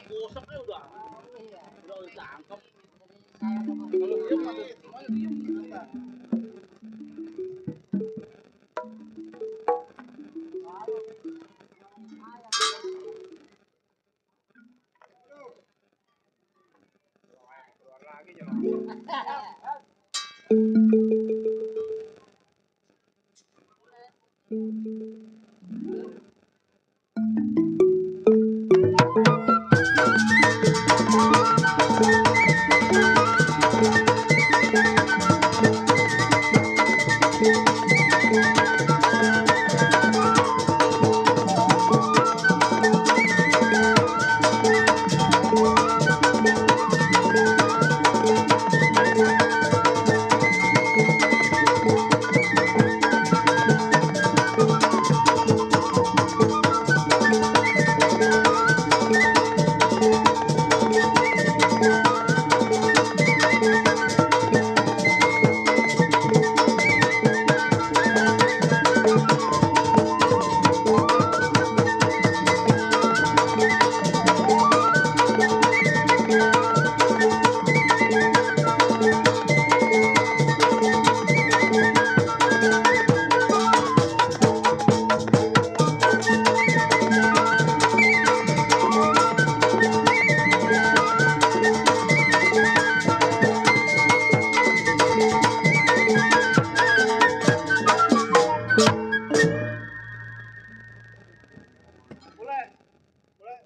kusap ya udah. Iya. Udah ditangkap. Saya Kalau diem ada semuanya diem.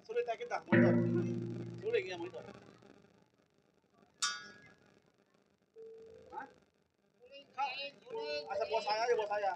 Sulit ya kita monitor. Sulit ya monitor. Hah? Asal buat saya aja buat saya.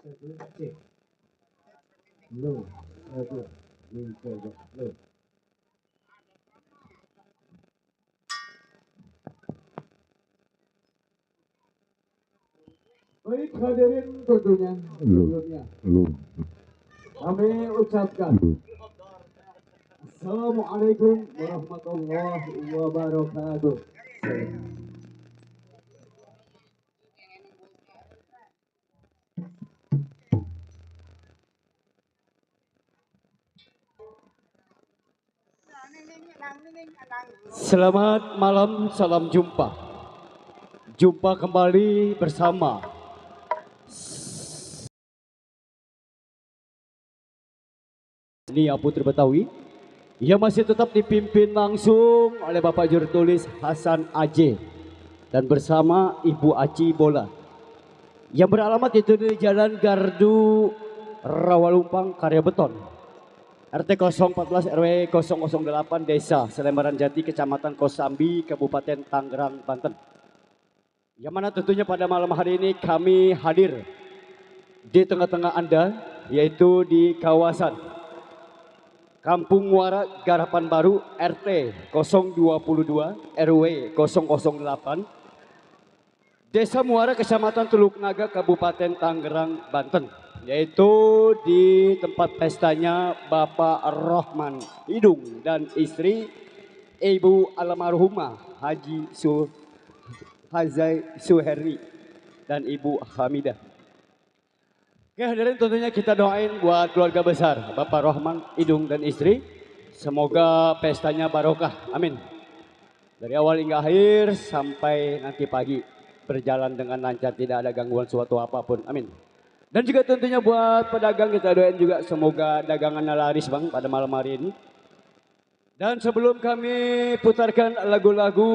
Baik hadirin tentunya sebelumnya kami ucapkan Assalamualaikum warahmatullahi wabarakatuh. Selamat malam, salam jumpa. Jumpa kembali bersama Nia Putri Betawi yang masih tetap dipimpin langsung oleh Bapak Jurutulis Hasan Aje dan bersama Ibu Aci Bola yang beralamat itu di Jalan Gardu Rawalumpang Karya Beton RT 014 RW 008 Desa Selembaran Jati Kecamatan Kosambi Kabupaten Tangerang Banten. Yang mana tentunya pada malam hari ini kami hadir di tengah-tengah Anda, yaitu di kawasan Kampung Muara Garapan Baru RT 022 RW 008 Desa Muara Kecamatan Teluk Naga Kabupaten Tangerang Banten, yaitu di tempat pestanya Bapak Rohman Hidung dan istri Ibu almarhumah Haji Hazai Suherni dan Ibu Hamidah. Oke hadirin, tentunya kita doain buat keluarga besar Bapak Rohman Hidung dan istri, semoga pestanya barokah, amin. Dari awal hingga akhir sampai nanti pagi berjalan dengan lancar, tidak ada gangguan suatu apapun, amin. Dan juga tentunya buat pedagang kita doain juga semoga dagangannya laris bang pada malam hari ini. Dan sebelum kami putarkan lagu-lagu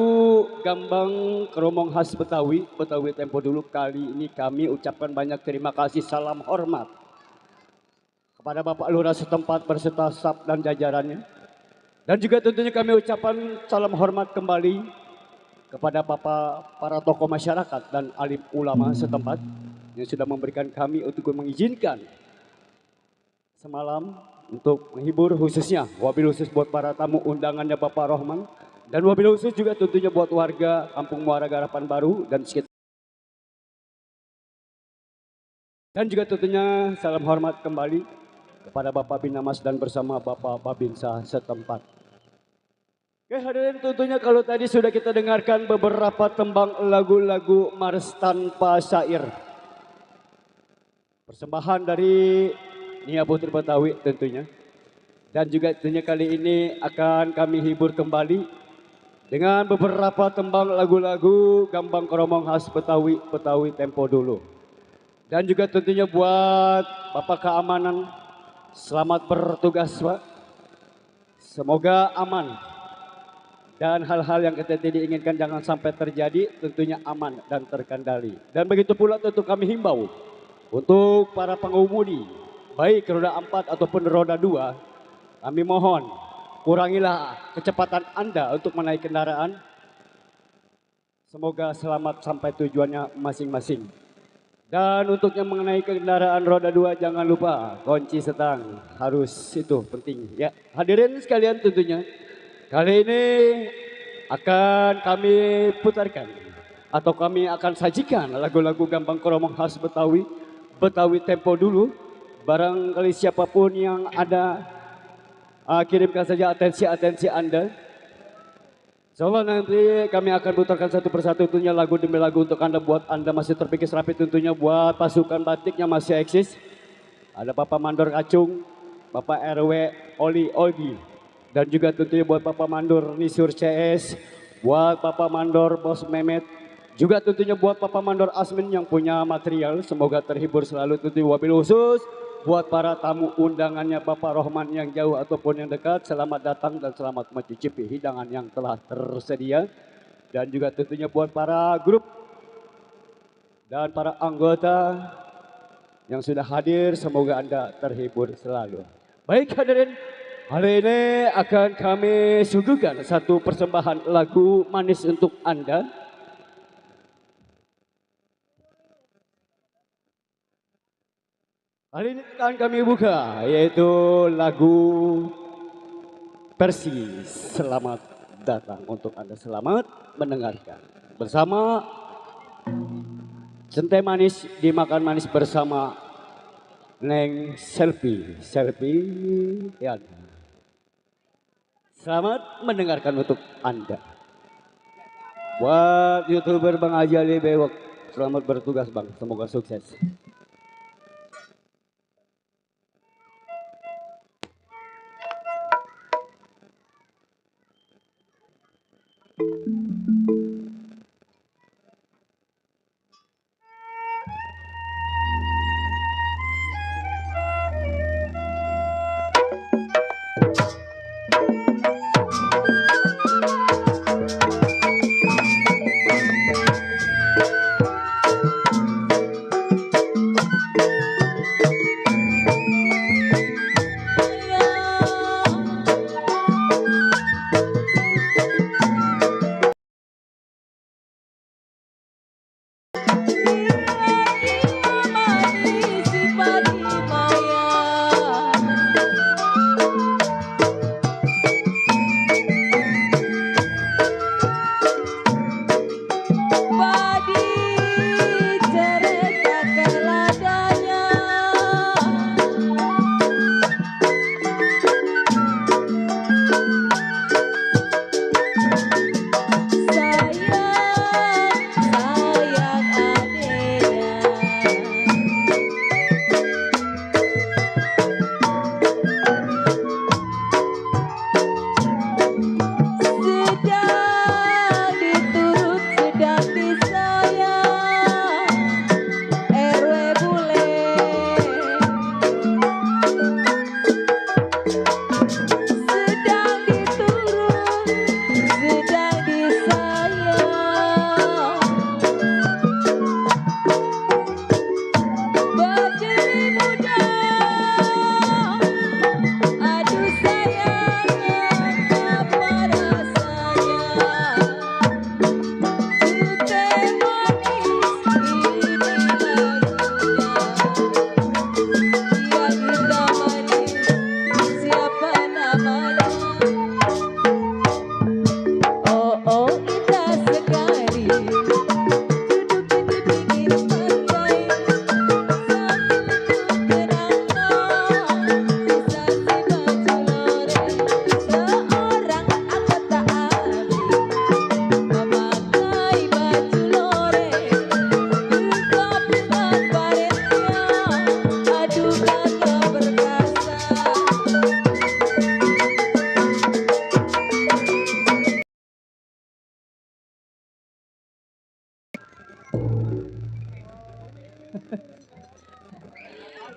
gambang keromong khas Betawi, Betawi Tempo dulu, kali ini kami ucapkan banyak terima kasih, salam hormat kepada Bapak Lurah setempat berserta staf dan jajarannya. Dan juga tentunya kami ucapkan salam hormat kembali kepada para tokoh masyarakat dan alim ulama setempat yang sudah memberikan kami untuk mengizinkan semalam untuk menghibur, khususnya wabil khusus buat para tamu undangannya Bapak Rohman, dan wabil khusus juga tentunya buat warga Kampung Muara Garapan Baru dan sekitar. Dan juga tentunya salam hormat kembali kepada Bapak Binamas dan bersama Bapak Babinsa setempat. Oke hadirin, tentunya kalau tadi sudah kita dengarkan beberapa tembang lagu-lagu Mars tanpa syair, persembahan dari Nia Putri Betawi tentunya. Dan juga tentunya kali ini akan kami hibur kembali dengan beberapa tembang lagu-lagu gambang keromong khas Betawi, Betawi Tempo dulu. Dan juga tentunya buat Bapak Keamanan, selamat bertugas Pak. Semoga aman. Dan hal-hal yang kita tidak inginkan jangan sampai terjadi, tentunya aman dan terkendali. Dan begitu pula tentu kami himbau untuk para pengemudi, baik roda 4 ataupun roda 2, kami mohon kurangilah kecepatan Anda untuk menaik kendaraan. Semoga selamat sampai tujuannya masing-masing. Dan untuk yang mengenai kendaraan roda 2 jangan lupa kunci setang, harus itu penting ya. Hadirin sekalian, tentunya kali ini akan kami putarkan atau kami akan sajikan lagu-lagu gambang keromong khas Betawi, Betawi Tempo dulu. Barangkali siapapun yang ada, kirimkan saja atensi Anda. Insyaallah nanti kami akan putarkan satu persatu tentunya lagu demi lagu untuk Anda, buat Anda masih terpikir rapi tentunya buat pasukan batiknya masih eksis. Ada Bapak Mandor Kacung, Bapak RW Oli Ogi, dan juga tentunya buat Bapak Mandor Nisur CS, buat Bapak Mandor Bos Mehmet, juga tentunya buat Bapak Mandor Asmin yang punya material. Semoga terhibur selalu. Tentunya wabil khusus buat para tamu undangannya Bapak Rohman yang jauh ataupun yang dekat, selamat datang dan selamat mencicipi hidangan yang telah tersedia. Dan juga tentunya buat para grup dan para anggota yang sudah hadir, semoga Anda terhibur selalu. Baik hadirin, hari ini akan kami suguhkan satu persembahan lagu manis untuk Anda. Hari ini akan kami buka yaitu lagu Persis. Selamat datang untuk Anda, selamat mendengarkan. Bersama Centai Manis dimakan manis bersama Neng Selfie. Selfie ya. Selamat mendengarkan untuk Anda. Buat YouTuber Bang Ajali Bewok, selamat bertugas Bang, semoga sukses.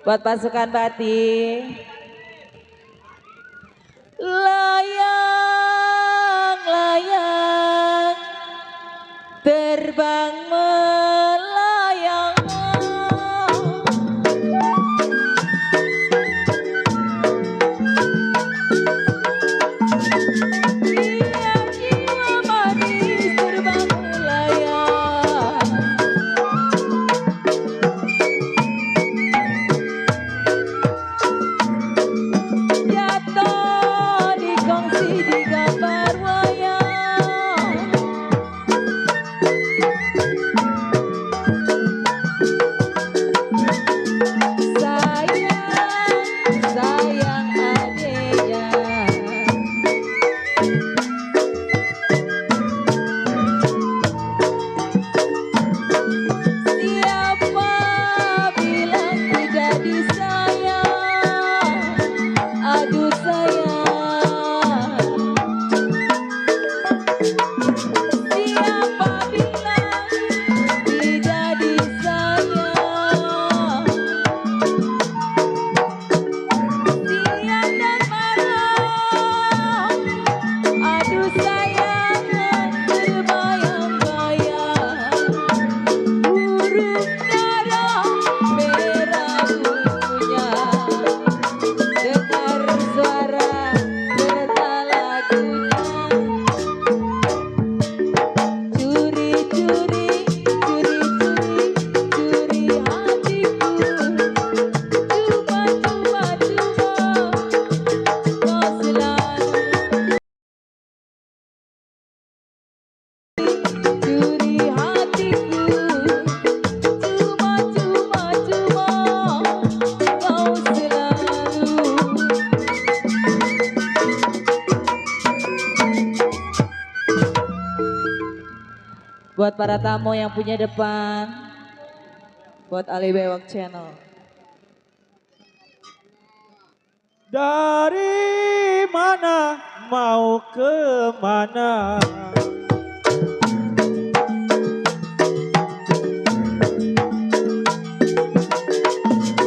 Buat pasukan Batik. Layang-layang terbang melayang. Dia jiwa manis terbang melayang. Jatuh di kongsi di gambar wayang. Buat para tamu yang punya depan. Buat Ali Bewok Channel. Dari mana mau ke mana?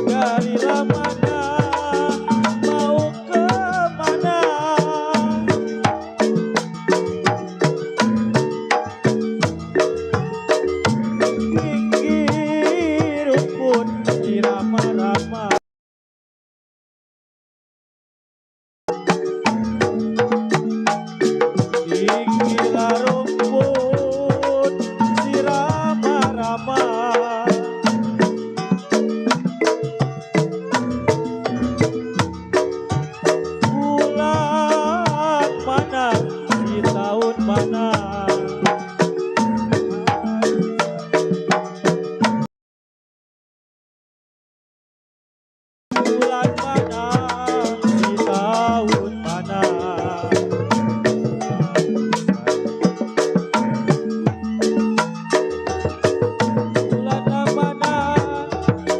Dari mana mau ke mana? Tinggi rumput irama-rama. Tinggilah rumput sirama-rama. Bulan mana di tahun mana? Bulan mana di tahun mana? Bulan mana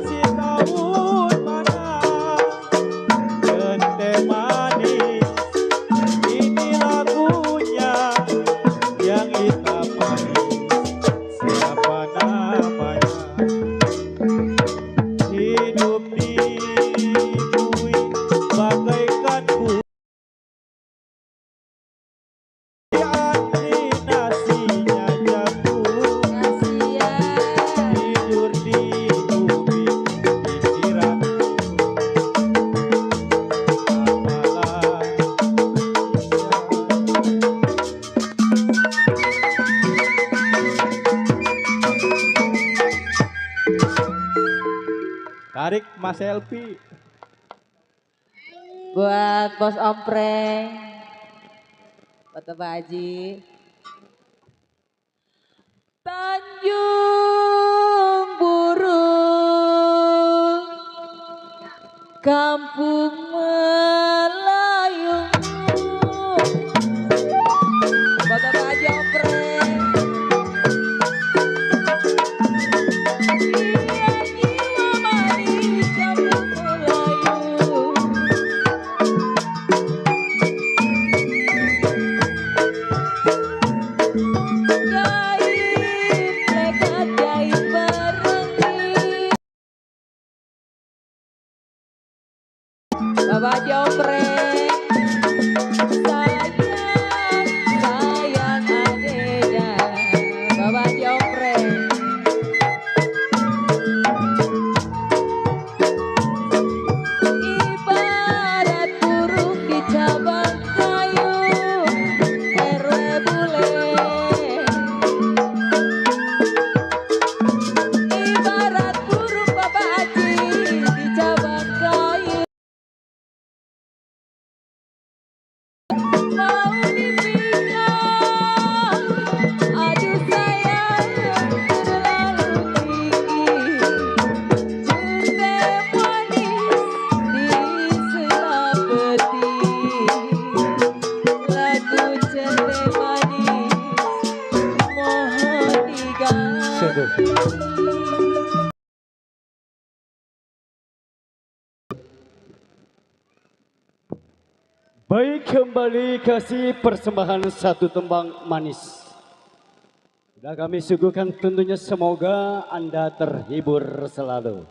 si tahun mana? Gente manis ini lagunya yang hitam manis. Siapa namanya? Hidup di bumi bagaikan bumi antri nasinya jatuh. Tidur di bumi pikiran apalah. Tarik Mas Selfie. Buat Bos Ompreng. Buat Bapak Haji. Tanjung Burung, Kampung Melayu. Buat Bapak Haji Ompreng. Iya jiwa manis Kampung Melayu. Gaib lekat gaib berengi. Bapak Jompreng, sayang adenya. Bapak Jompreng. Ibarat burung di cabang kayu, RW bule. Ibarat burung Bapak Haji di cabang kayu. Mau dipisah, aduh sayang terlalu tinggi. Cute manis di selapeti, lagu cete manis mohon diganti. Baik, kembali kasih persembahan satu tembang manis. Sudah kami suguhkan, tentunya semoga Anda terhibur selalu.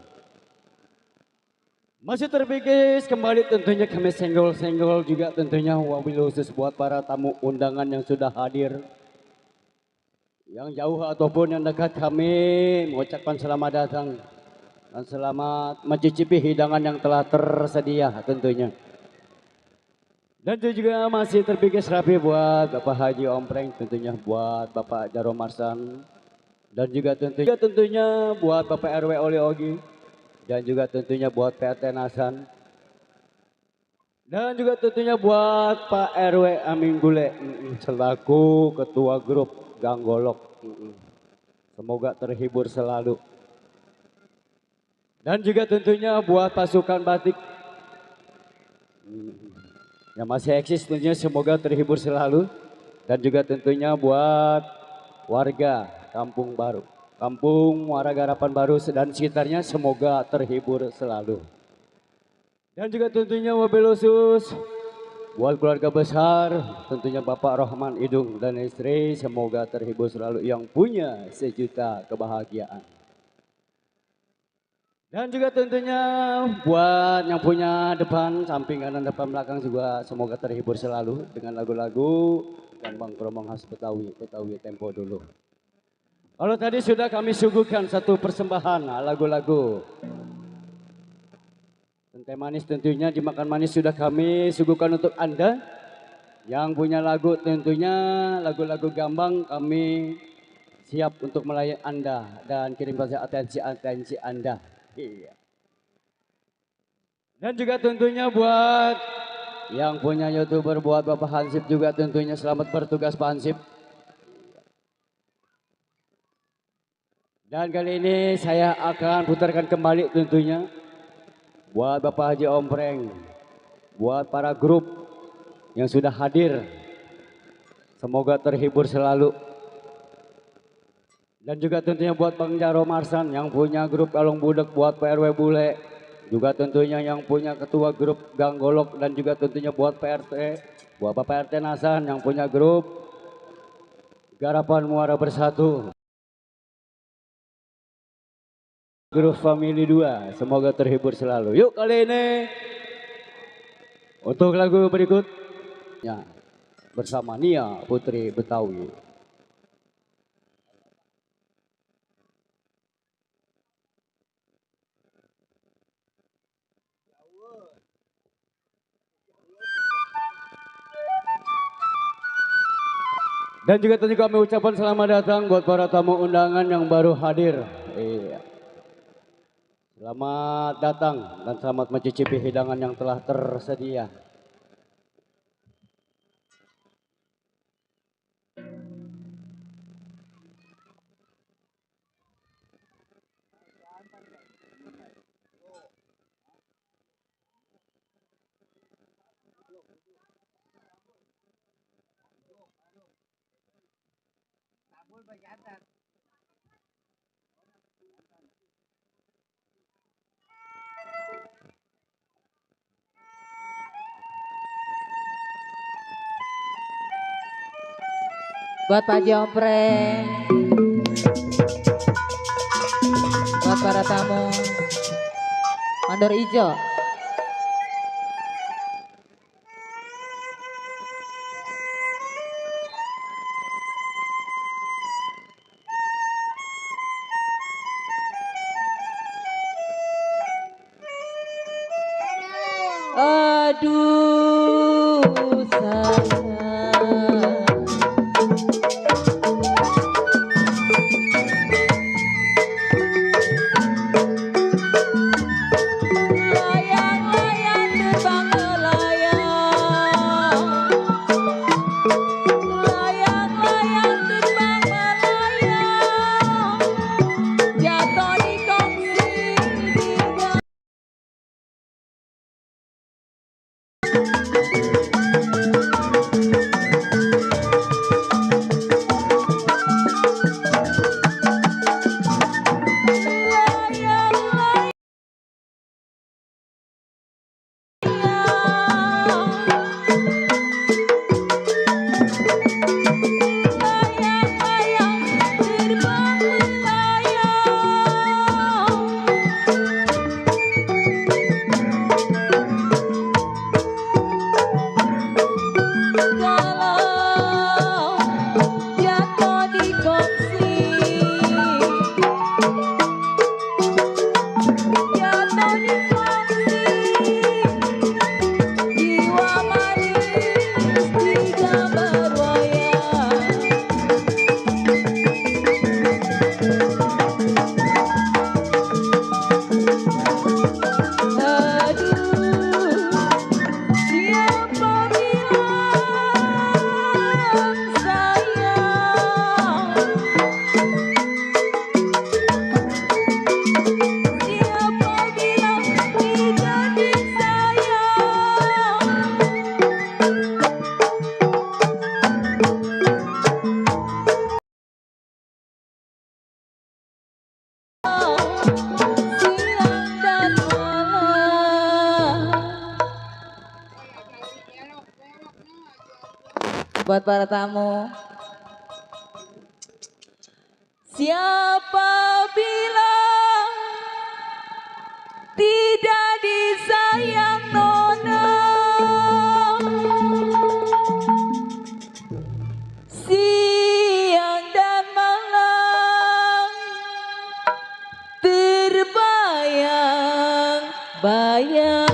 Masih terpikir kembali, tentunya kami senggol-senggol juga, tentunya wabil khusus buat para tamu undangan yang sudah hadir. Yang jauh ataupun yang dekat, kami mengucapkan selamat datang dan selamat mencicipi hidangan yang telah tersedia tentunya. Dan itu juga masih terpikir rapi buat Bapak Haji Ompreng, tentunya buat Bapak Jaro Marsan, dan juga tentunya buat Bapak RW Oli Ogi, dan juga tentunya buat PT Nasan, dan juga tentunya buat Pak RW Amin Gule selaku Ketua Grup Gang Golok. Semoga terhibur selalu. Dan juga tentunya buat pasukan batik yang masih eksis, tentunya semoga terhibur selalu. Dan juga tentunya buat warga Kampung Baru, Kampung Muara Garapan Baru dan sekitarnya, semoga terhibur selalu. Dan juga tentunya mobil khusus buat keluarga besar, tentunya Bapak Rohman Idung dan istri, semoga terhibur selalu yang punya sejuta kebahagiaan. Dan juga tentunya buat yang punya depan, samping, kanan, depan, belakang juga semoga terhibur selalu dengan lagu-lagu Gambang Kromong khas Betawi, Betawi tempo dulu. Kalau tadi sudah kami suguhkan satu persembahan lagu-lagu teh manis, tentunya dimakan manis sudah kami suguhkan untuk Anda. Yang punya lagu tentunya lagu-lagu Gambang, kami siap untuk melayani Anda dan kirim saja atensi Anda. Iya. Dan juga tentunya buat yang punya YouTuber, buat Bapak Hansip juga tentunya selamat bertugas Pak Hansip. Dan kali ini saya akan putarkan kembali tentunya buat Bapak Haji Ompreng, buat para grup yang sudah hadir, semoga terhibur selalu. Dan juga tentunya buat Bang Jaro Marsan yang punya grup Kalung Budek, buat PRW Bule, juga tentunya yang punya ketua grup Ganggolok, dan juga tentunya buat PRT, buat Bapak RT Nasan yang punya grup Garapan Muara Bersatu, grup Family 2, semoga terhibur selalu. Yuk kali ini untuk lagu berikutnya bersama Nia Putri Betawi. Dan juga tentu kami ucapkan selamat datang buat para tamu undangan yang baru hadir. Iya. Selamat datang dan selamat mencicipi hidangan yang telah tersedia. Buat Pak Jompreng, buat para tamu Mandor Ijo. Aduh sayang, layang-layang terbang melayang, layang-layang terbang melayang, jatuh di kongsi di buat para tamu. Siapa bilang tidak disayang Nona, siang dan malam terbayang-bayang.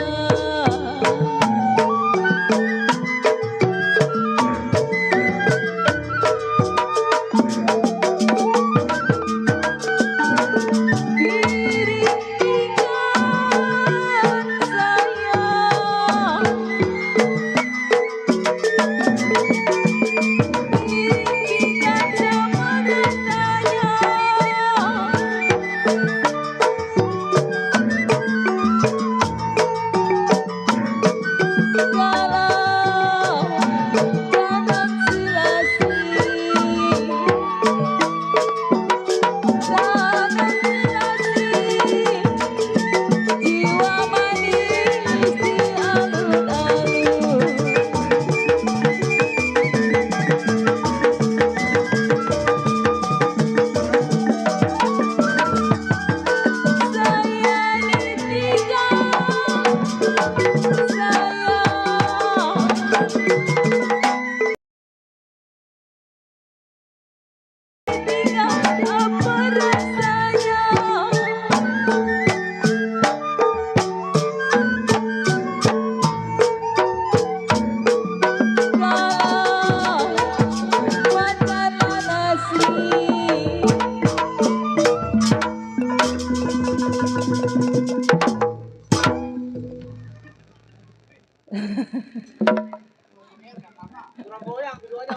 Kurang goyang keduanya.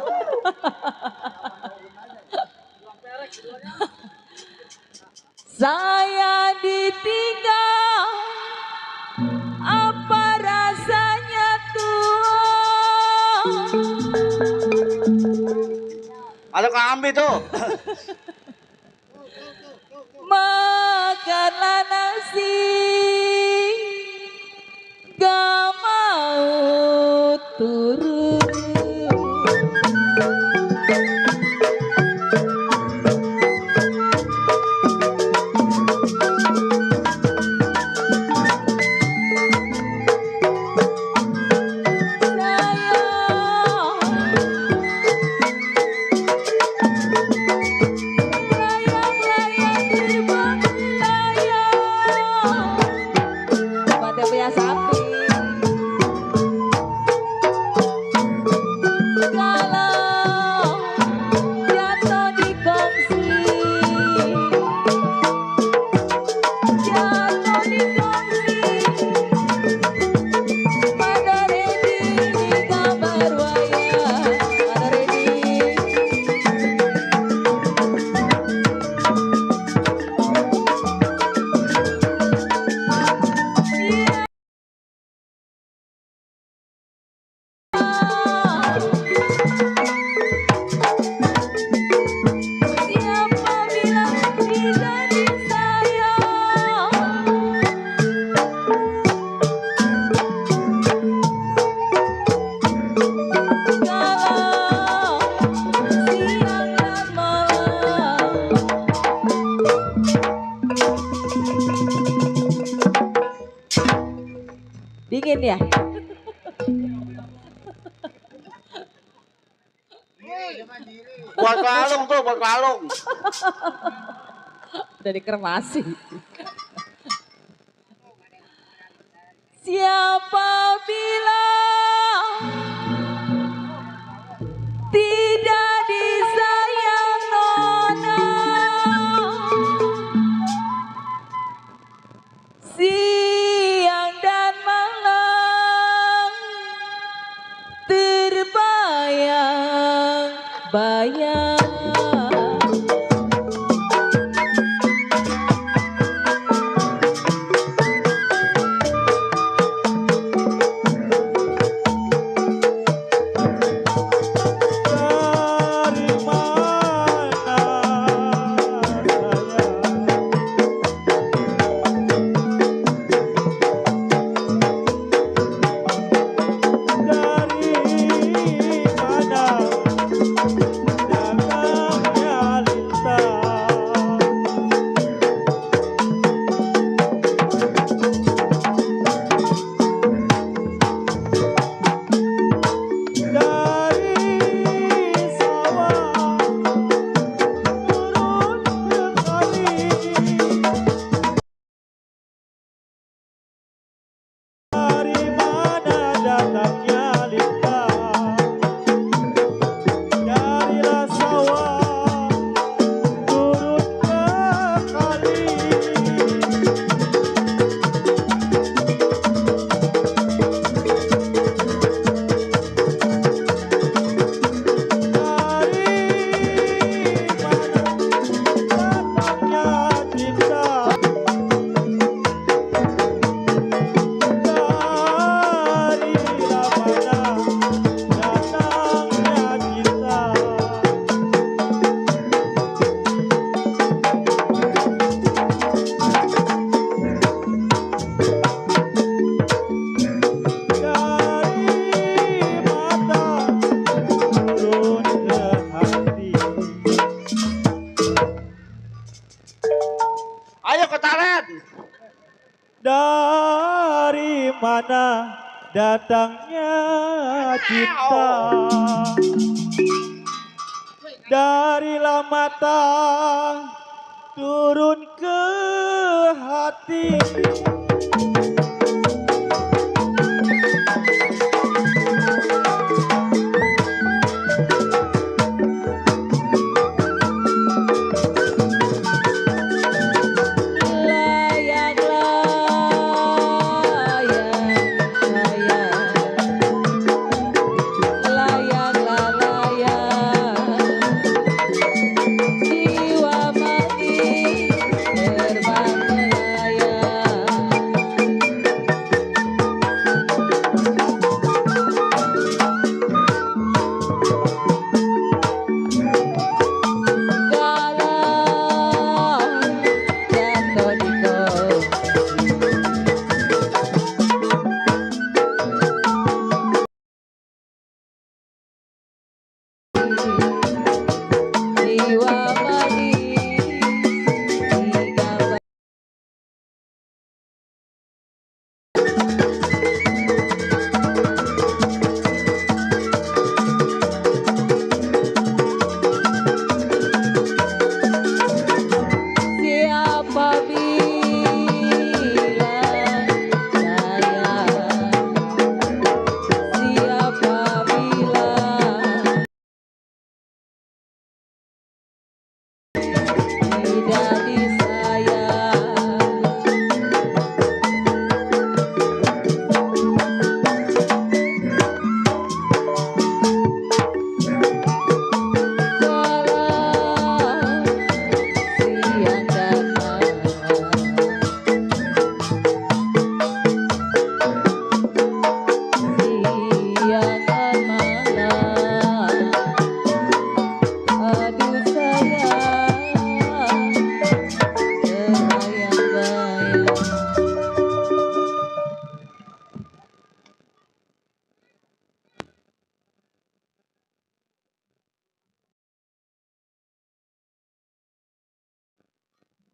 Kurang perek keduanya. Saya ditinggal, apa rasanya tuh? Ada Kang Ambi tuh. Makanlah nasi, gak mau turun. Dingin ya? Buat kalung tuh, buat kalung. Udah dikremasi. Siapa bilang tidak disayang Nona, siang dan malam terbayang-bayang. Dari mana datangnya cinta? Dari mata turun ke hati.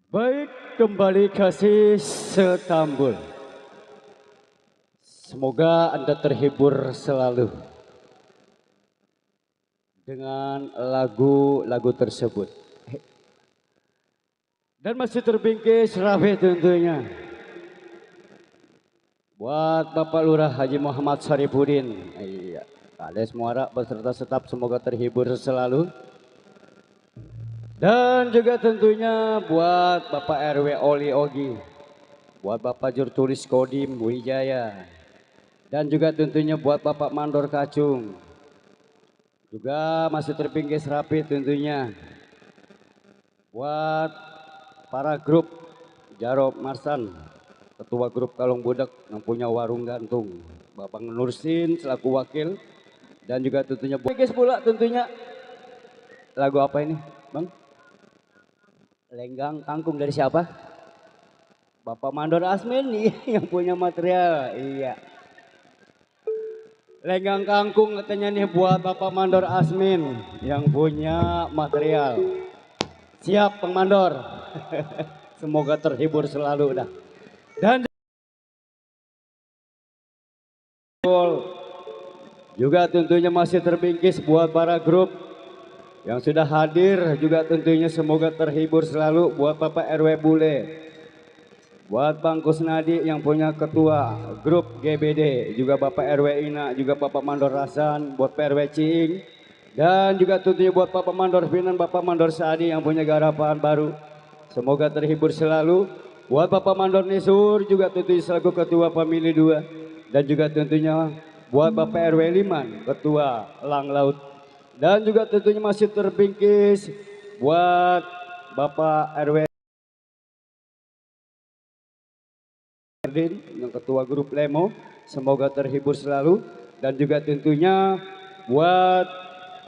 Baik, kembali kasih setambul. Semoga Anda terhibur selalu dengan lagu-lagu tersebut. Dan masih terbingkis rapi tentunya. Buat Bapak Lurah Haji Muhammad Saripudin. Iya, Kades Muara beserta staf semoga terhibur selalu. Dan juga tentunya buat Bapak RW Oli Ogi, buat Bapak Jurtulis Kodim Wijaya, dan juga tentunya buat Bapak Mandor Kacung. Juga masih terpinggis rapi tentunya buat para grup Jarob Marsan, Ketua Grup Kalong Budak yang punya warung gantung, Bapak Nursin selaku wakil, dan juga tentunya buat pula tentunya lagu apa ini, Bang? Lenggang Kangkung dari siapa? Bapak Mandor Asmin nih yang punya material. Iya. Lenggang Kangkung katanya nih buat Bapak Mandor Asmin yang punya material. Siap Bang Mandor. Semoga terhibur selalu dah. Dan juga tentunya masih terbingkis buat para grup yang sudah hadir, juga tentunya semoga terhibur selalu buat Bapak RW Bule, buat Bang Kusnadi yang punya ketua grup GBD, juga Bapak RW Ina, juga Bapak Mandor Rasan, buat PRW Cing, dan juga tentunya buat Bapak Mandor Finan, Bapak Mandor Sadi yang punya garapan baru. Semoga terhibur selalu buat Bapak Mandor Nisur, juga tentunya selaku ketua Famili 2, dan juga tentunya buat Bapak RW Liman, ketua Lang Laut. Dan juga tentunya masih terbingkis buat Bapak RW yang ketua grup Lemo, semoga terhibur selalu. Dan juga tentunya buat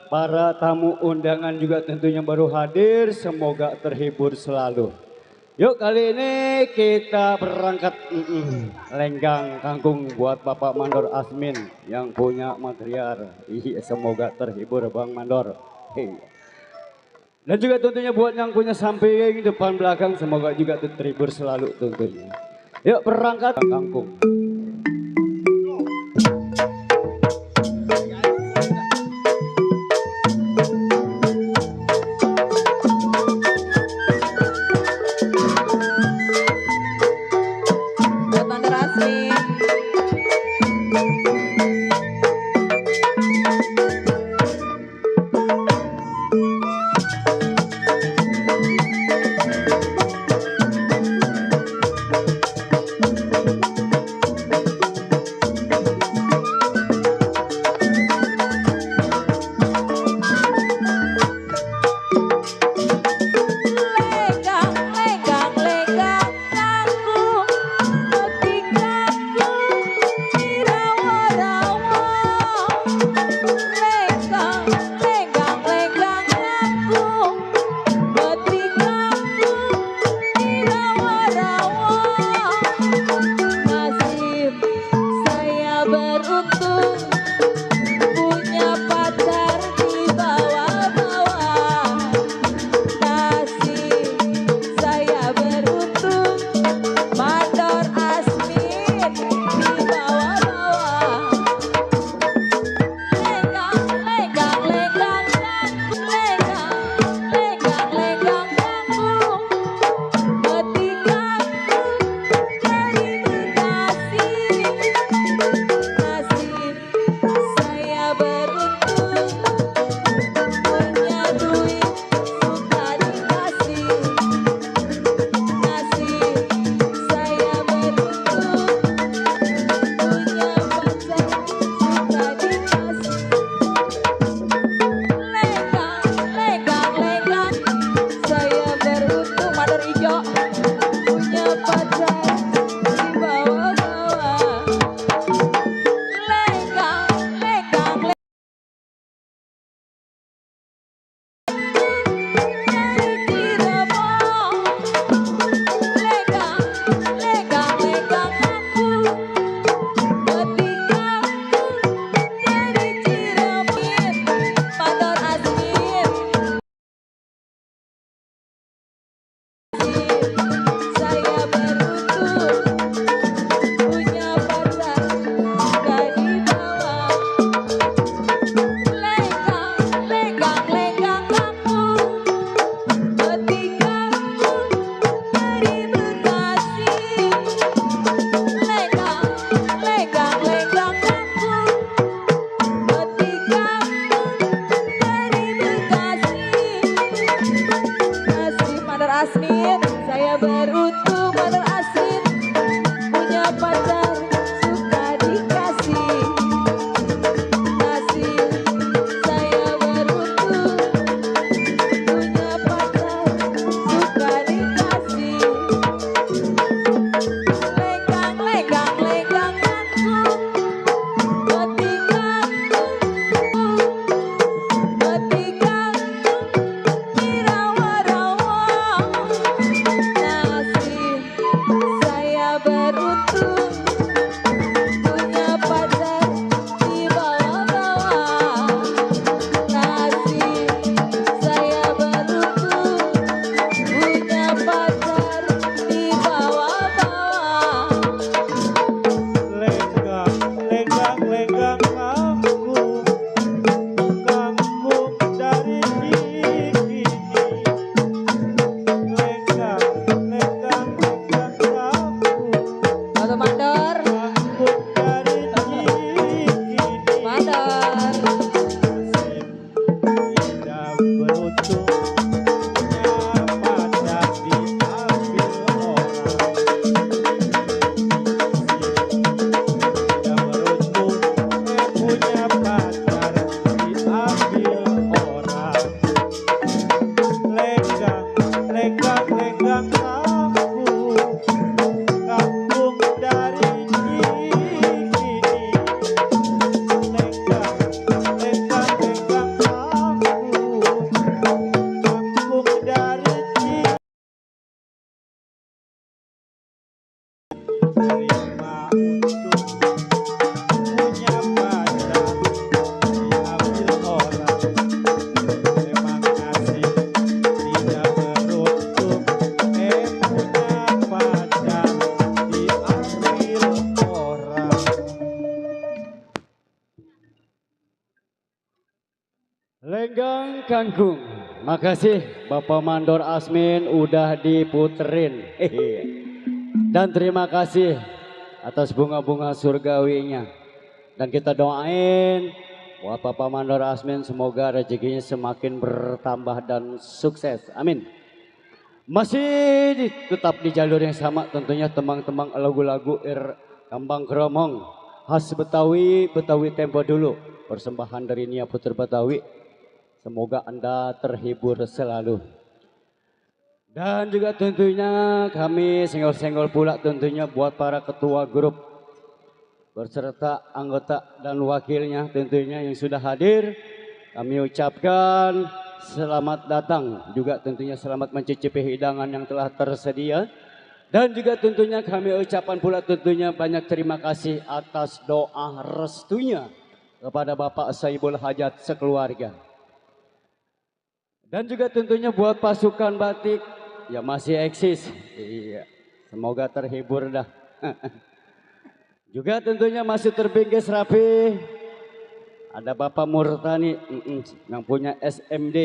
para tamu undangan juga tentunya baru hadir, semoga terhibur selalu. Yuk kali ini kita berangkat Lenggang Kangkung buat Bapak Mandor Asmin yang punya material. Iya, semoga terhibur Bang Mandor. Iya. Dan juga tentunya buat yang punya samping depan belakang, semoga juga terhibur selalu tentunya. Yuk berangkat kangkung. Buat Mandor Asmin. Lenggang, lenggang, lenggang kangkung, petik kangkung, dirawa-rawa. Lenggang, lenggang, lenggang kangkung, petik kangkung, dirawa-rawa. Nasib saya beruntung, punya pacar di bawah-bawah. Nasib saya beruntung, Mandor Asmin di bawah-bawah. Lenggang, lenggang, lenggang kangkung, lenggang, lenggang, lenggang kangkung, petik kangkung dari Bekasi. Nasib saya beruntung, punya duit suka dikasih. Nasib saya beruntung, punya pacar suka dikasih. Lenggang, lenggang, lenggang, saya beruntung, Mandor Ijo, punya pacar di bawah-bawah. Lenggang, lenggang, lenggang dari Cirebon. Lenggang, lenggang, lenggang kangkung, petik kangkung dari Cirebon. Mandor Asmin. Saya beruntung, punya pacar suka dibawa. Lenggang, lenggang, lenggang kangkung, petik kangkung dari Bekasi. Lenggang, lenggang, lenggang kangkung, petik kangkung dari Bekasi. Nasib Mandor Asmin, saya beruntung, Mandor Asmin, punya pacar suka dikasih. Nasib saya beruntung, punya pacar suka dikasih. Lenggang, lenggang, lenggang kangkung, petik kangkung, petik kangkung, dirawa-rawa. Nasib saya beruntung, punya pacar di bawah-bawah. Nasib saya beruntung, punya pacar di bawah-bawah. Lenggang, lenggang, lenggang kangkung, kangkung dari Bikini. Lenggang, lenggang, lenggang kangkung, Foto Mandor, kangkung dari Bikini. Mandor. Nasib tidak beruntung, punya pacar diambil orang. Tidak beruntung, punya pacar diambil orang. Lenggang, lenggang, lenggang kangkung, kangkung dari Lenggang Kangkung. Makasih Bapak Mandor Asmin udah diputerin. Dan terima kasih atas bunga-bunga surgawinya. Dan kita doain buat Bapak Mandor Asmin semoga rezekinya semakin bertambah dan sukses. Amin. Masih tetap di jalur yang sama tentunya tembang-tembang lagu-lagu Kambang Kromong khas Betawi, Betawi tempo dulu. Persembahan dari Nia Putra Betawi. Semoga Anda terhibur selalu. Dan juga tentunya kami senggol-senggol pula tentunya buat para ketua grup berserta anggota dan wakilnya tentunya yang sudah hadir. Kami ucapkan selamat datang, juga tentunya selamat mencicipi hidangan yang telah tersedia. Dan juga tentunya kami ucapkan pula tentunya banyak terima kasih atas doa restunya kepada Bapak Saibul Hajat sekeluarga. Dan juga tentunya buat pasukan batik yang masih eksis. Iya, semoga terhibur dah. Juga tentunya masih terbingkis rapi. Ada Bapak Murtani yang punya SMD.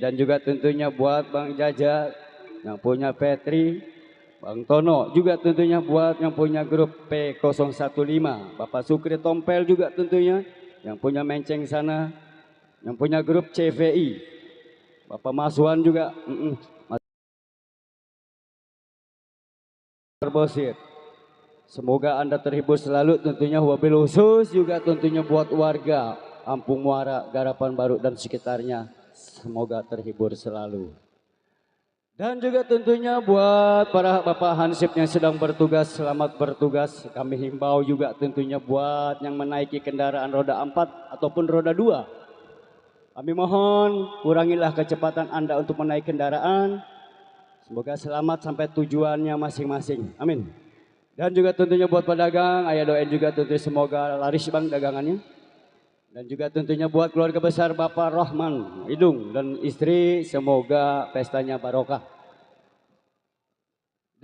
Dan juga tentunya buat Bang Jaja yang punya Petri. Bang Tono juga tentunya buat yang punya grup P015. Bapak Sukri Tompel juga tentunya yang punya Menceng sana. Yang punya grup CVI. Bapak Maswan juga terbosir. Semoga Anda terhibur selalu tentunya, wabil khusus juga tentunya buat warga Kampung Muara, Garapan Baru dan sekitarnya. Semoga terhibur selalu. Dan juga tentunya buat para Bapak Hansip yang sedang bertugas, selamat bertugas. Kami himbau juga tentunya buat yang menaiki kendaraan roda 4 ataupun roda 2. Kami mohon kurangilah kecepatan Anda untuk menaik kendaraan. Semoga selamat sampai tujuannya masing-masing. Amin. Dan juga tentunya buat pedagang, ayah doain juga tentunya semoga laris bang dagangannya. Dan juga tentunya buat keluarga besar Bapak Rahman Idung dan istri, semoga pestanya barokah.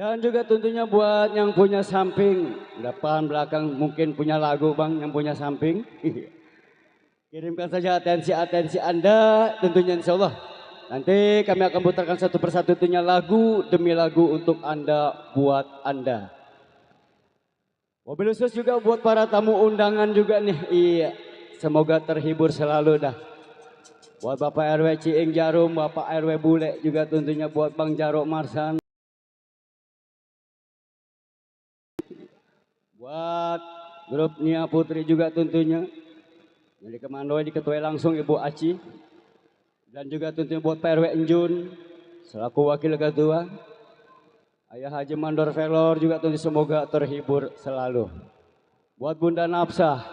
Dan juga tentunya buat yang punya samping, depan belakang mungkin punya lagu bang yang punya samping. Kirimkan saja atensi Anda tentunya insya Allah. Nanti kami akan putarkan satu persatu tentunya lagu demi lagu untuk Anda, buat Anda. Mobil khusus juga buat para tamu undangan juga nih. Iya, semoga terhibur selalu dah. Buat Bapak RW Ciing Jarum, Bapak RW Bule juga tentunya buat Bang Jarok Marsan. Buat grup Nia Putri juga tentunya. Yang dikemandoi diketuai langsung Ibu Aci. Dan juga tentunya buat Pak RW Enjun selaku wakil ketua. Ayah Haji Mandor Velor juga tentu semoga terhibur selalu. Buat Bunda Nafsah.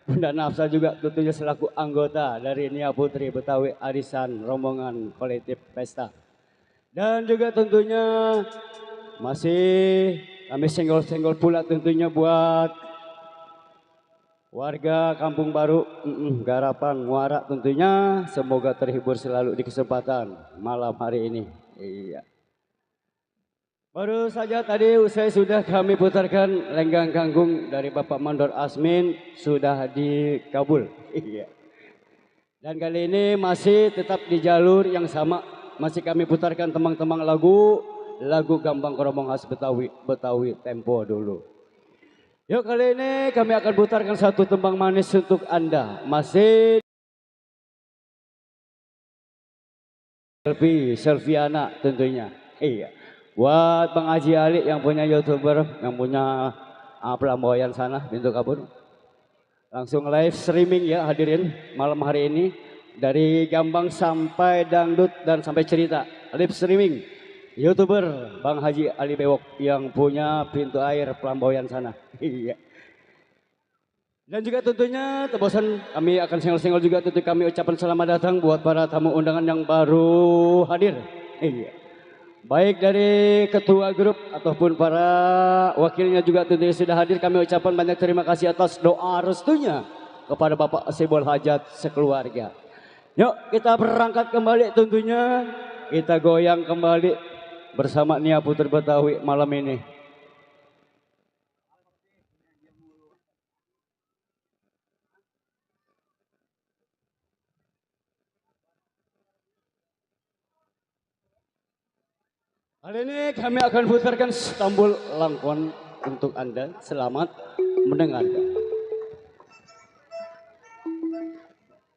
Bunda Nafsah juga tentunya selaku anggota dari Nia Putri Betawi Arisan rombongan kolektif pesta. Dan juga tentunya masih kami senggol-senggol pula tentunya buat warga Kampung Baru, Garapan, Muara tentunya semoga terhibur selalu di kesempatan malam hari ini. Iya. Baru saja tadi usai sudah kami putarkan Lenggang Kangkung dari Bapak Mandor Asmin sudah dikabul. Iya. Dan kali ini masih tetap di jalur yang sama, masih kami putarkan tembang-tembang lagu Gambang Kromong khas Betawi tempo dulu. Yuk kali ini kami akan putarkan satu tembang manis untuk Anda. Masih Selviana tentunya. Iya. Buat Bang Haji Ali yang punya YouTuber, yang punya Pelamboyan sana, pintu kabur. Langsung live streaming ya hadirin malam hari ini. Dari Gambang sampai dangdut dan sampai cerita. Live streaming. YouTuber Bang Haji Ali Bewok yang punya pintu air Pelamboyan sana. Iya. Dan juga tentunya tebosan kami akan senggol-senggol juga tentu kami ucapan selamat datang buat para tamu undangan yang baru hadir. Iya. Baik dari ketua grup ataupun para wakilnya juga tentunya sudah hadir, kami ucapan banyak terima kasih atas doa restunya kepada Bapak Saibul Hajat sekeluarga. Yuk kita berangkat kembali tentunya, kita goyang kembali bersama Nia Putri Betawi malam ini. Kali ini kami akan putarkan Stambul Langkon untuk Anda. Selamat mendengarkan.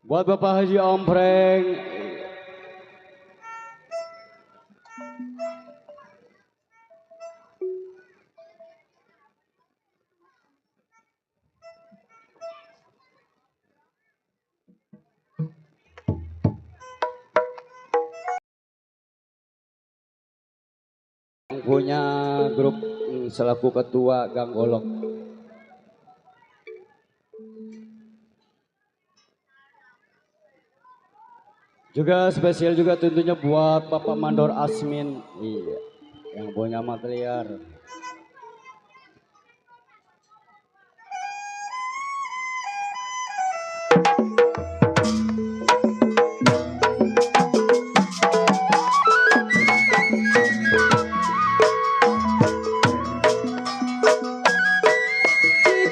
Buat Bapak Haji Ompreng. Punya grup selaku ketua Gang Golok. Juga spesial juga tentunya buat Bapak Mandor Asmin, iya, yang punya material.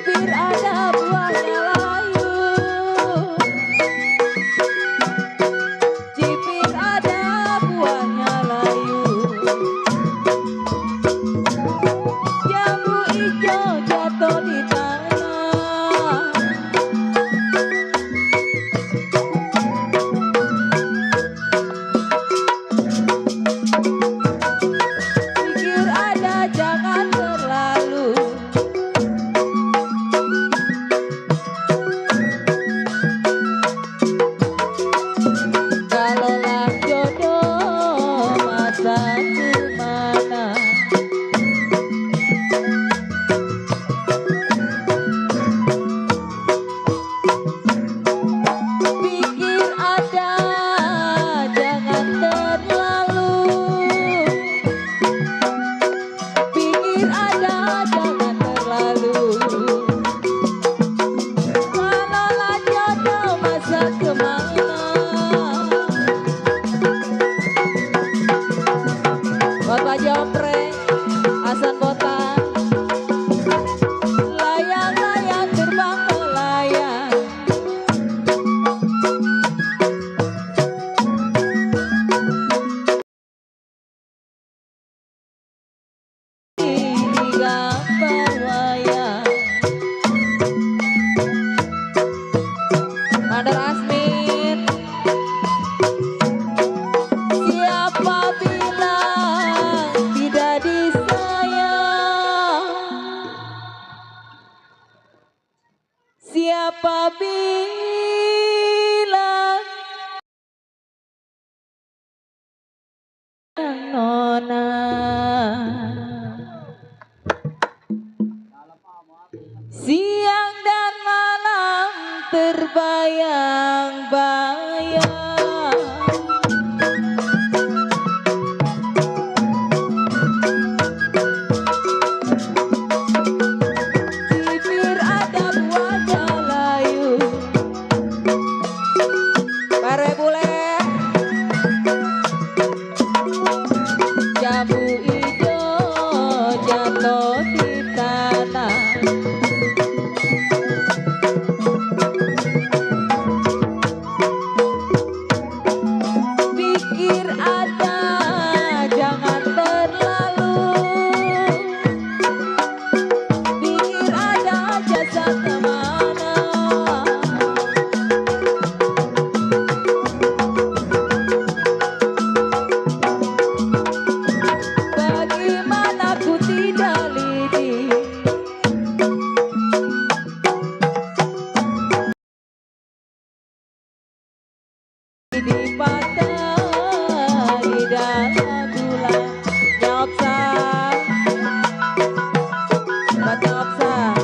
Bibir ada buahnya layu, cipir ada buahnya layu, jambu hijau jatuh di tanah, pikir ada jangan terlalu. Kalaulah jodoh masa kemana, pikir ada jangan terlalu, pikir ada jangan terlalu. Kalaulah jodoh masa kemana, Bapak Jompreng, Hasan Botak, layang-layang terbang melayang, di gambar wayang. Mandor Asmin, siapa bilang tidak disayang? Siapa bilang nona? Siang dan malam terbayang-bayang, cipir ada buahnya layu, bare bule, jambu hijau jatuh di tanah, pikir ada jangan terlalu, pikir ada jasa kemana, bagaimana ku tidak lidi, di patah di dalam bulan. Jawab sah, jawab sah.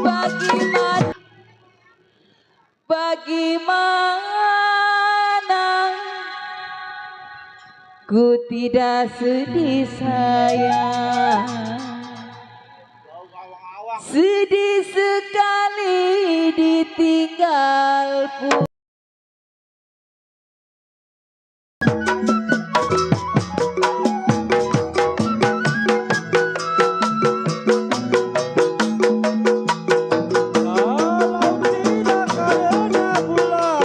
Bagaimana, bagaimana ku tidak sedih sayang, sedih sekali ditinggal pulang. Kalau tidak karena bulan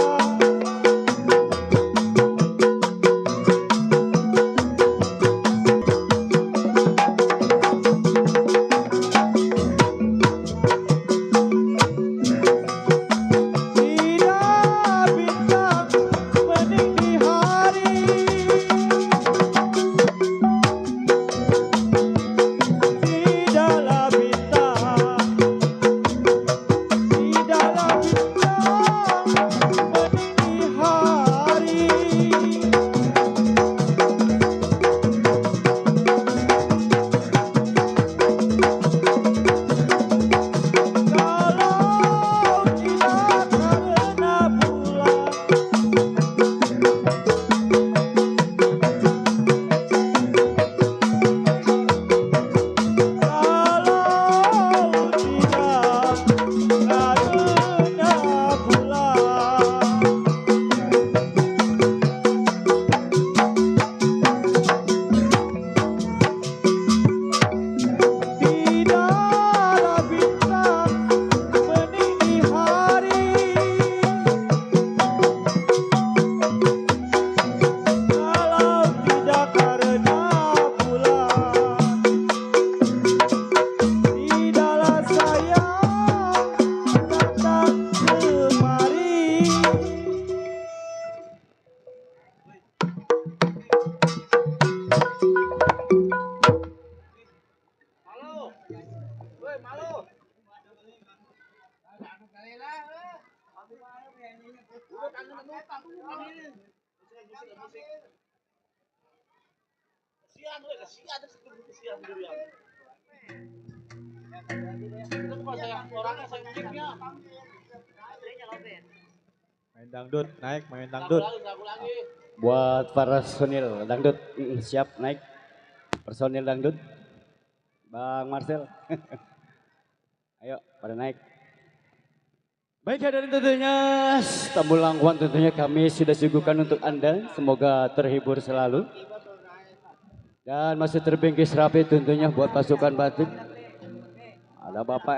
Kasihan, we, kasihan kasihan durian. Itu bukan saya orangnya, saya musiknya. Main dangdut, naik main Lagu dangdut. lagi, lagu lagi. Buat personil dangdut siap naik. Personil dangdut. Bang Marcel. Ayo pada naik. Baik hadirin tentunya tamu langkuan tentunya kami sudah suguhkan untuk Anda. Semoga terhibur selalu. Dan masih terbingkis rapi tentunya buat pasukan batik. Ada Bapak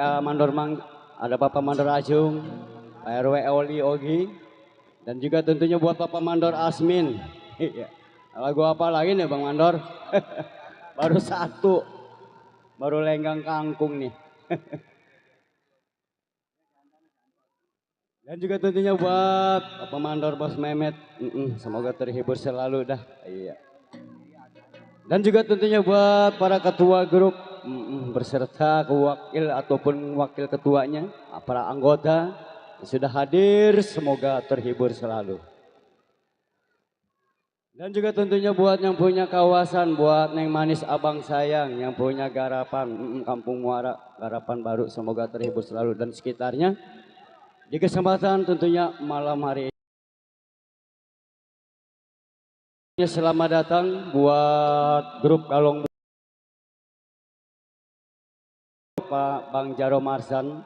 ada Bapak Mandor Ajung, Pak RW Oli Ogi, dan juga tentunya buat Bapak Mandor Asmin. Iya. Lagu apa lagi nih Bang Mandor? Baru satu, baru lenggang kangkung nih. Dan juga tentunya buat Bapak Mandor Bos Mehmet, semoga terhibur selalu dah. Iya. Dan juga tentunya buat para ketua grup berserta wakil ataupun wakil ketuanya, para anggota yang sudah hadir, semoga terhibur selalu. Dan juga tentunya buat yang punya kawasan, buat Neng Manis Abang Sayang, yang punya garapan Kampung Muara, garapan baru, semoga terhibur selalu dan sekitarnya. Di kesempatan tentunya malam hari ini. Selamat datang buat grup Kalong Pak Bang Jaro Marsan,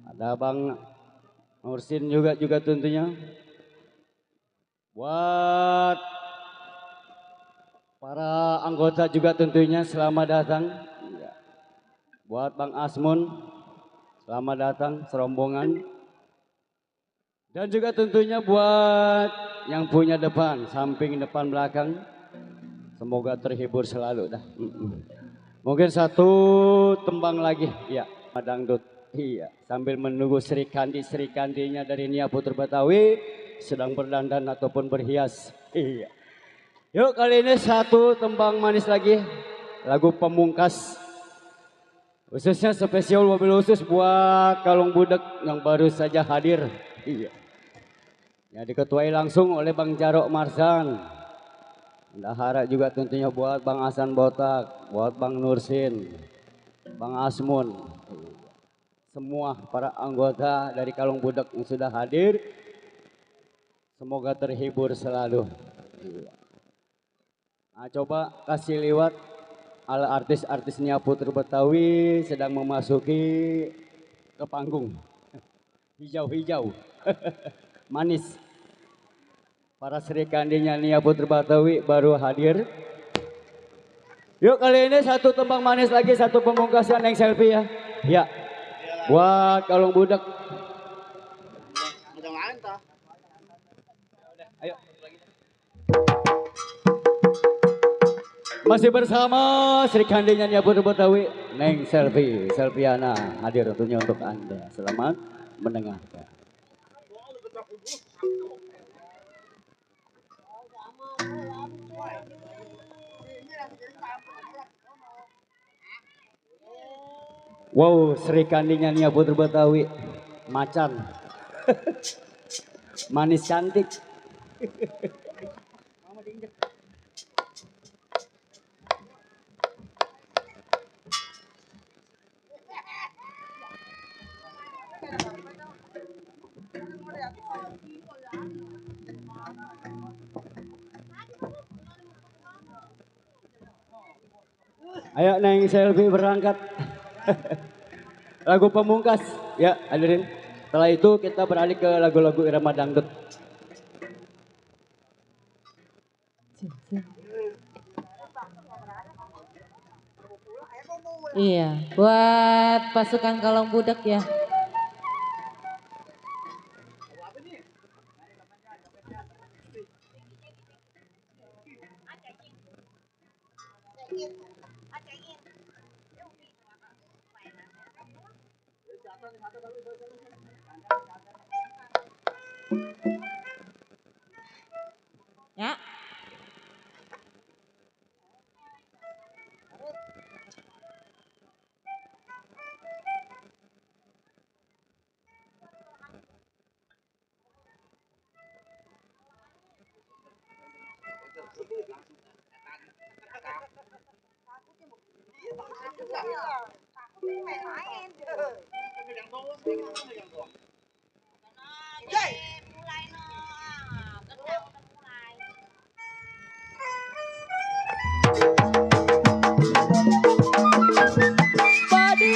ada Bang Nursin juga tentunya. Buat para anggota juga tentunya selamat datang. Buat Bang Asmun, selamat datang serombongan. Dan juga tentunya buat yang punya depan, samping, depan, belakang, semoga terhibur selalu dah. Mungkin satu tembang lagi, ya, dangdut. Iya, sambil menunggu Sri Kandinya dari Nia Putra Betawi sedang berdandan ataupun berhias. Iya. Yuk kali ini satu tembang manis lagi, lagu pemungkas. Khususnya spesial mobil khusus buat Kalong Budek yang baru saja hadir. Iya. Ya diketuai langsung oleh Bang Jarok Marsan. Harap juga tentunya buat Bang Hasan Botak, buat Bang Nursin, Bang Asmun. Semua para anggota dari Kalong Budek yang sudah hadir. Semoga terhibur selalu. Nah, coba kasih liwat ala artis-artis Nia Putra Betawi sedang memasuki ke panggung. Hijau-hijau. Manis. Para Sri Kandinya Nia Putra Betawi baru hadir. Yuk kali ini satu tembang manis lagi, satu pemungkasan yang selfie ya. Ya. Buat Kalong Budek. Ayo. Masih bersama Sri Kandinya Nia Putra Betawi, Neng Selviana hadir tentunya untuk Anda. Selamat mendengarkan. Wow, Sri Kandinya Nia Putra Betawi, macan, manis cantik. Ayo Neng Selfie berangkat. Lagu pemungkas ya hadirin. Setelah itu kita beralih ke lagu-lagu irama dangdut. Iya, buat pasukan Kalong Budek ya. Ya. Padi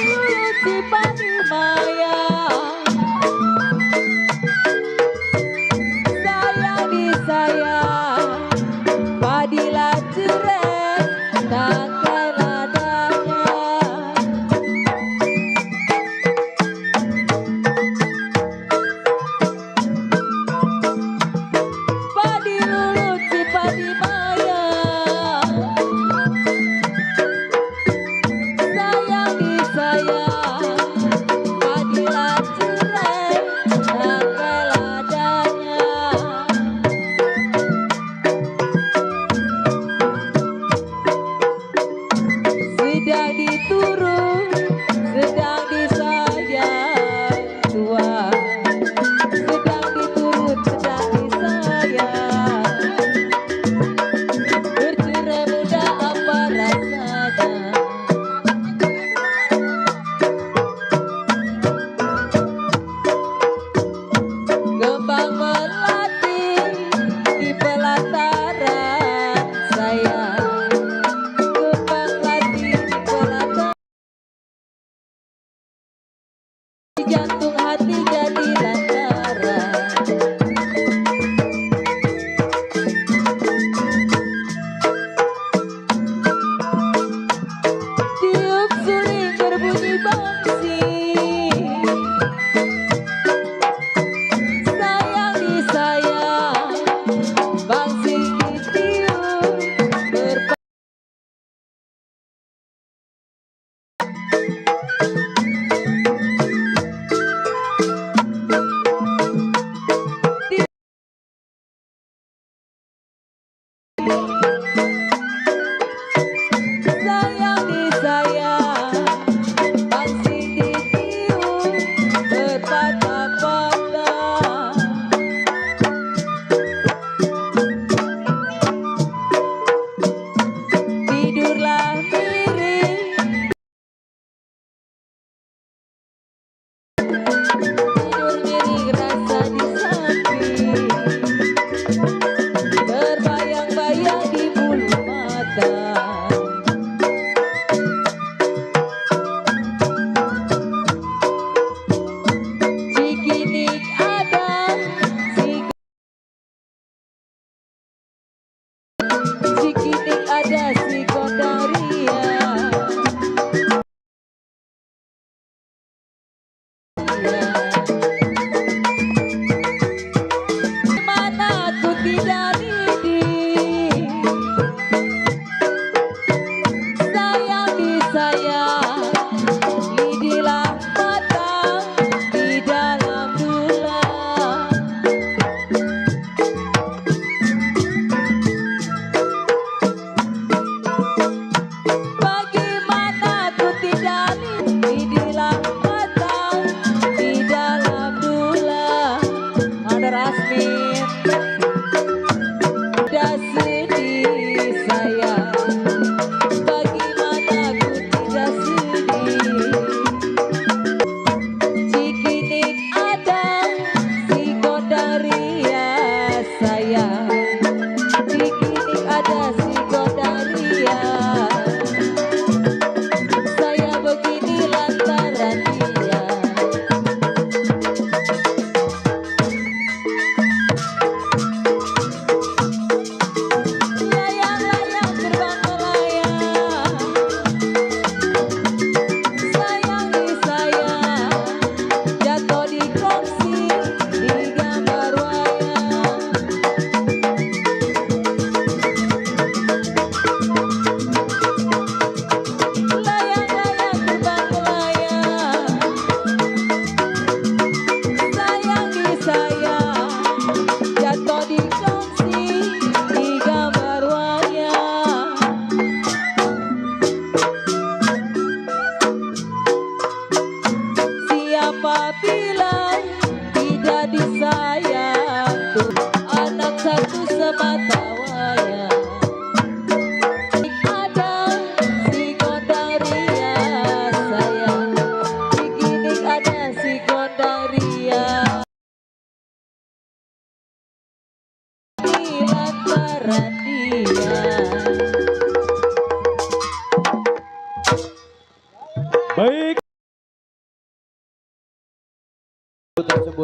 lucu padi maya, sayang disayang, padilah cerai tangkai ladanya. Padi lucu padi maya, sayang disayang, padilah cerai tangkai ladanya. Sedang diturun, sedang disayang tua, sedang diturun, sedang disayang. Bercerai muda apa rasanya? Kembang melati di pelataran sayang. Kembang melati di pelataran, jantung hati jadi lantaran. Tiup suling berbunyi bangsi, sayang disayang, bangsi ditiup sayang disayang, bangsi ditiup berpatah-patah. Tidurlah miring, tidur miring rasa di samping, terbayang-bayang di bulu mata. Cikinik ada, cikinik ada si Kondaria. Mana aku tidak lidi, sayang disayang, lidilah matang di dalam tulang. Bagaimana aku tidak lidilah matang di dalam tulang. Ada Rasmin, udah sedih sayang, bagaimana aku tidak sedih. Baik. Tersebut